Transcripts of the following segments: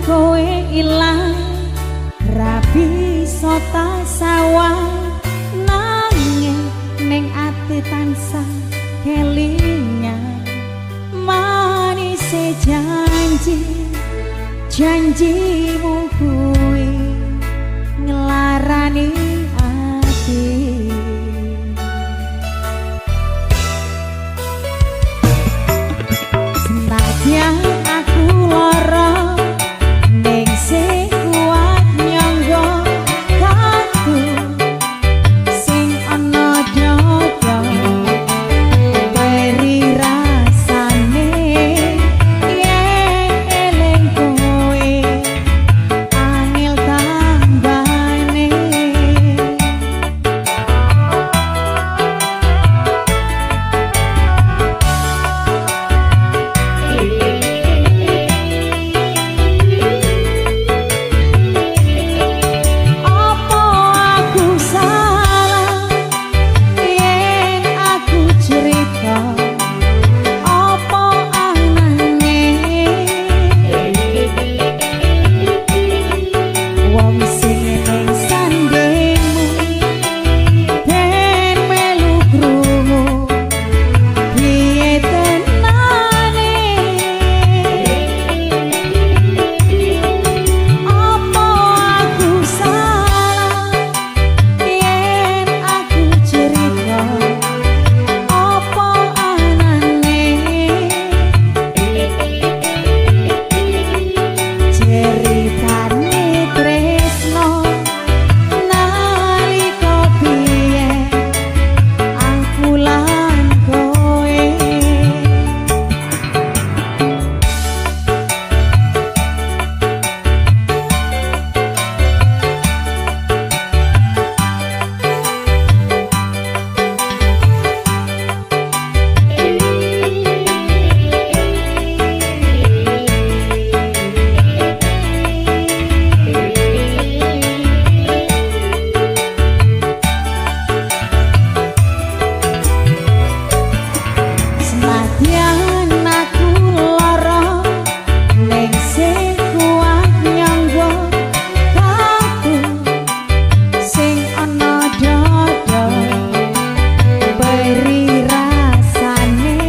kowe ilang ra bisa tak sawang, nanging ning ati tansah kelingan manise janji janjimu kuwi nglarani ati. Senadyan aku lara ning sing kuat nyangga katu sing ana dada peri rasane yen eling kowe angel tambane. Apa aku salah yen aku cerita apa anane wong sing ning sandingmu ben melu krungu piye tenane. Apa aku salah yen aku cerita apa anane ceritane tresno nalika biyen aku lan kowe. Senadyan aku lara ning sing kuat nyangga katu sing ana dada peri rasane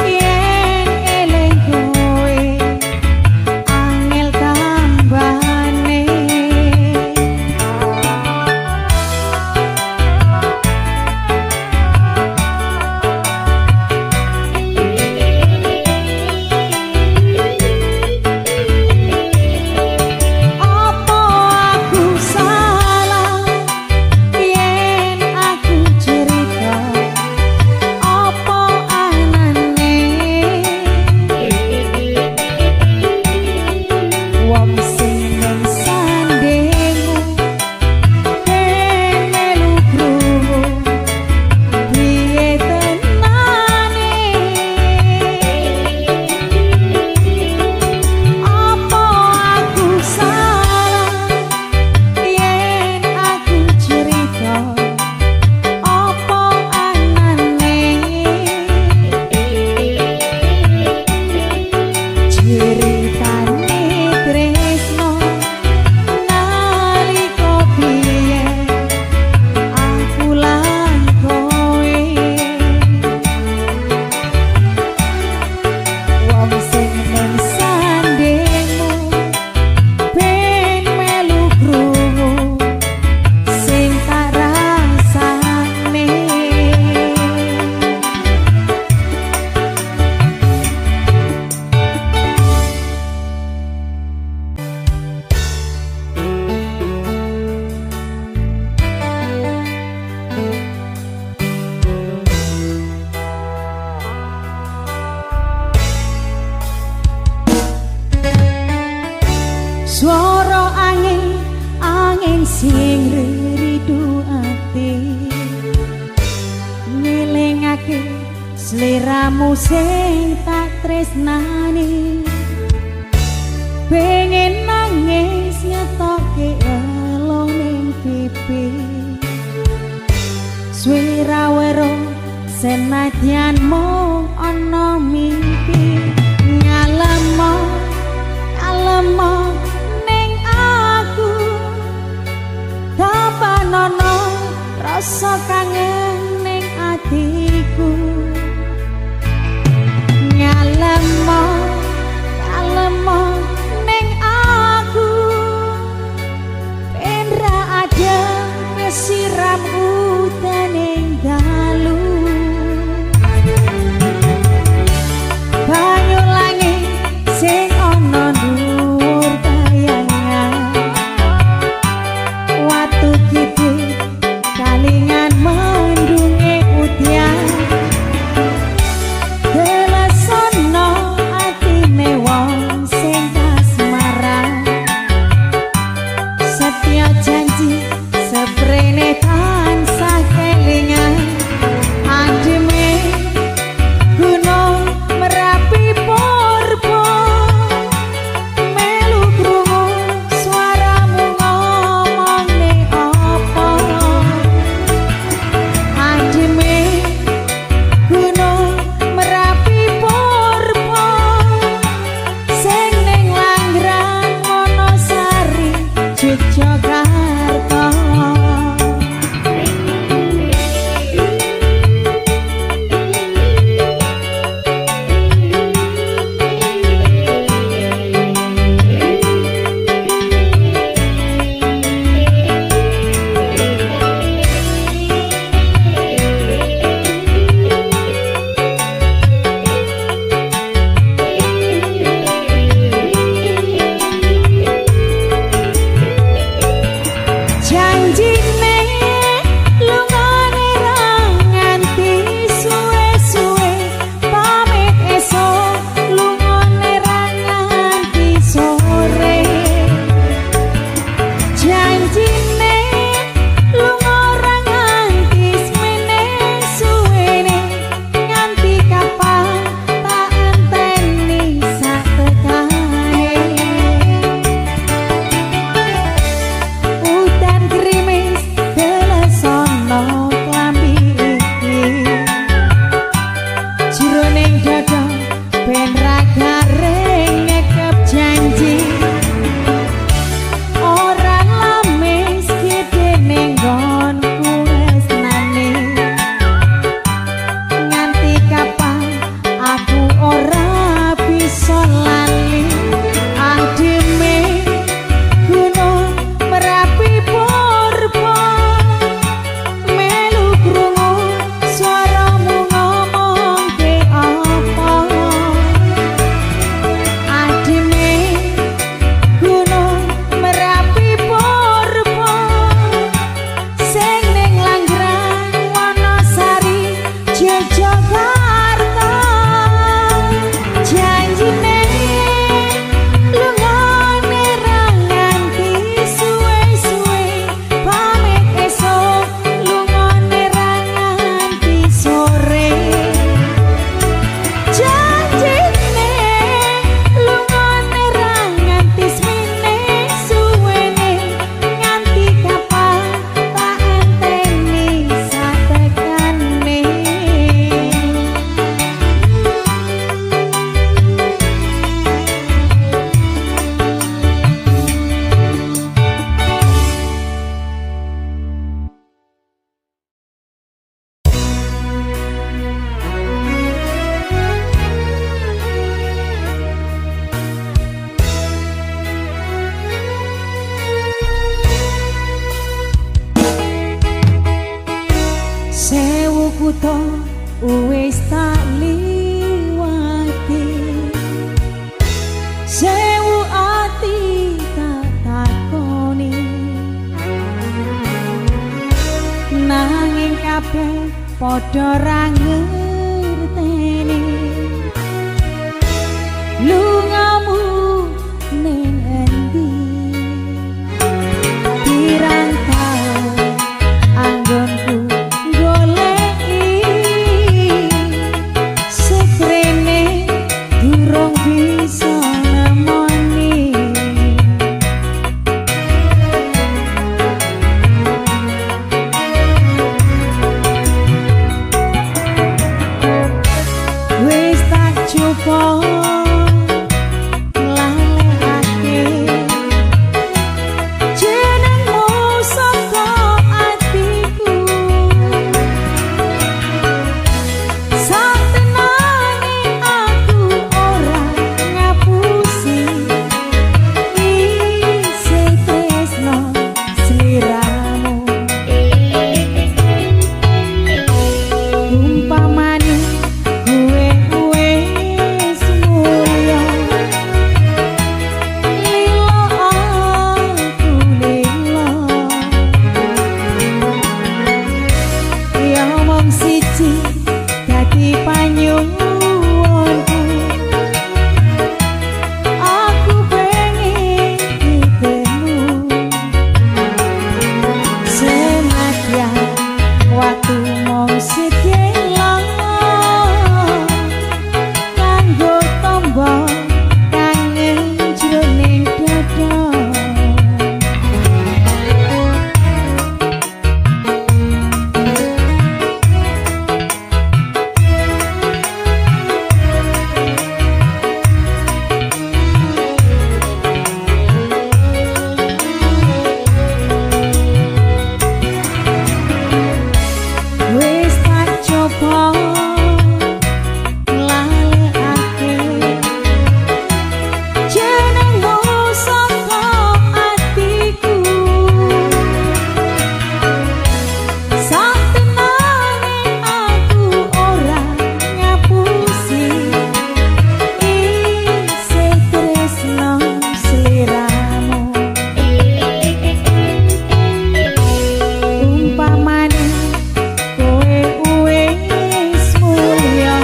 yen eling kowe angel tambane. Apa aku salah yen aku cerita apa anane wong sing ning sandingmu ben melu krungu piye tenane. Apa aku salah yen aku cerita apa anane ceritane tresno nalika biyen aku lan kowe wong sing ning sandingmu ben melu krungu sing tak rasane. Swara angin, angin sing riridu ati ngelingake sliramu sing tak tresnani, pengen nangis ngetoke elo ning pipi suwira wero senadyan mung ana mimpi. Ngalemo, ngalemo. kutha wis tak liwati, sewu ati tak takoni, nanging kabeh padha ra ngerteni. Lungamu ning endi, pirang taun anggonku goleki, seprene durung bisa nemoni. Wis tak coba lalekake jenengmu saka atiku, satenane aku ora ngapusi, isih tresno sliramu. Umpamane kowe wis mulya, lilo aku lilo, ya mung siji dadi panyuwunku, aku pengen ketemu. Senadyan waktu mung sedhela, kanggo tombo kangen jroning dada. Wis tak coba lalekake jenengmu saka atiku, satenane aku ora ngapusi, isih tresno sliramu. Umpamane kowe wis mulya,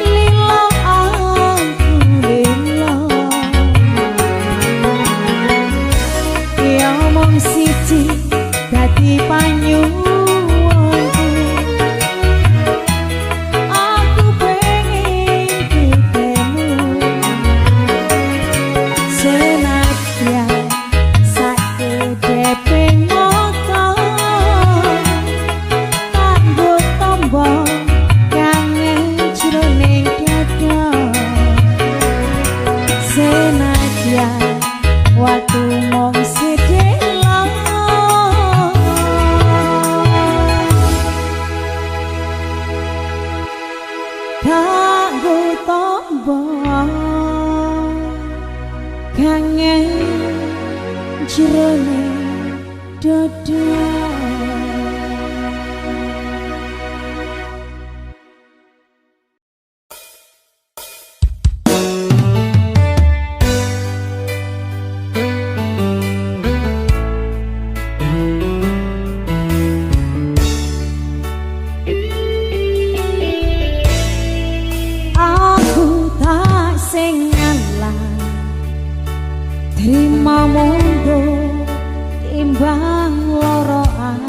lilo aku lilo, ya mung siji dadi panyuwunku, aku pengen ketemu. Senadyan sakedhepe mata, kanggo tombo kangen jroning dada. Senadyan waktu mung sedhela, kanggo tombo kangen jroning dada. Aku tak sing ngalah, trima mundur timbang loro ati.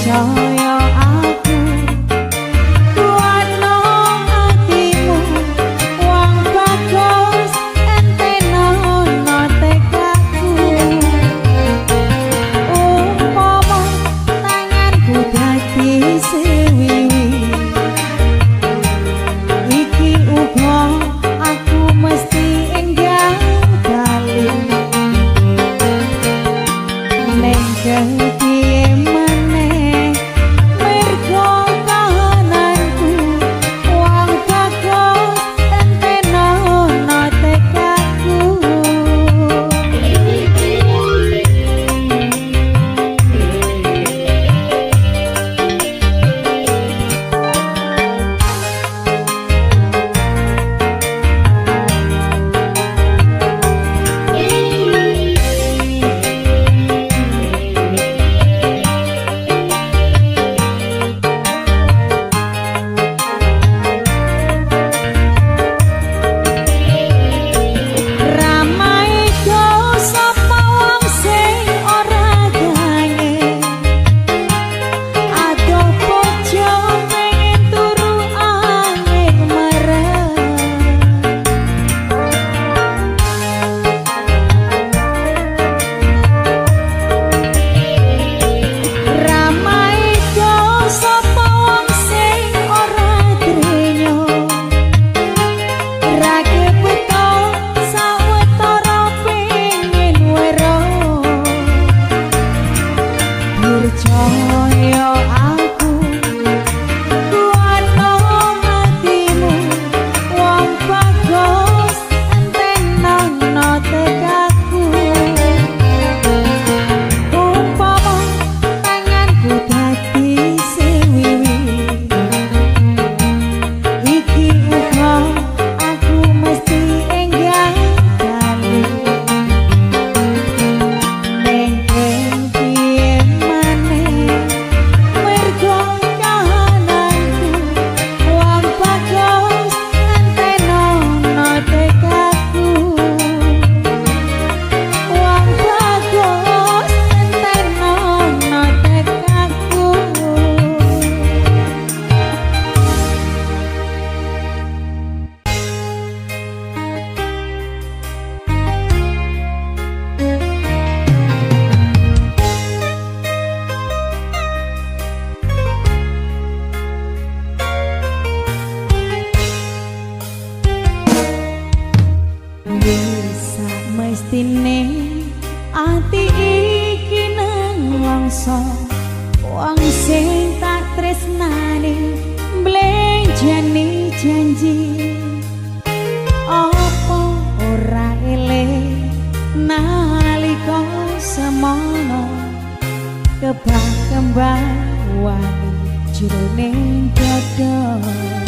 Percaya aku, kuatno atimu, wong bagus entenono tekadku. Umpama tanganku dadi sewiwi, iki uga aku mesti enggal bali. Neng kepiye maneh, mergo kahananku, wong bagus entenono tekadku. Ramai sapa wong sing ora kangen, adoh bojo pengen turu angin marang. Ramai sapa wong sing ora drenyo, ra kebeto sawetara pengen weruh. Percaya aku, kuatno atimu, wong bagus entenono tekadku. Umpama tanganku dadi sewiwi, iki uga aku mesti enggal bali. Neng kepiye maneh, mergo kahananku, wong bagus entenono tekadku. Wong bagus entenono tekadku. Wis mestine ati iki nelongso, wong sing tak tresnani mblenjani janji. Apa ora eling nalika semono, kebak kembang wangi jroning dada.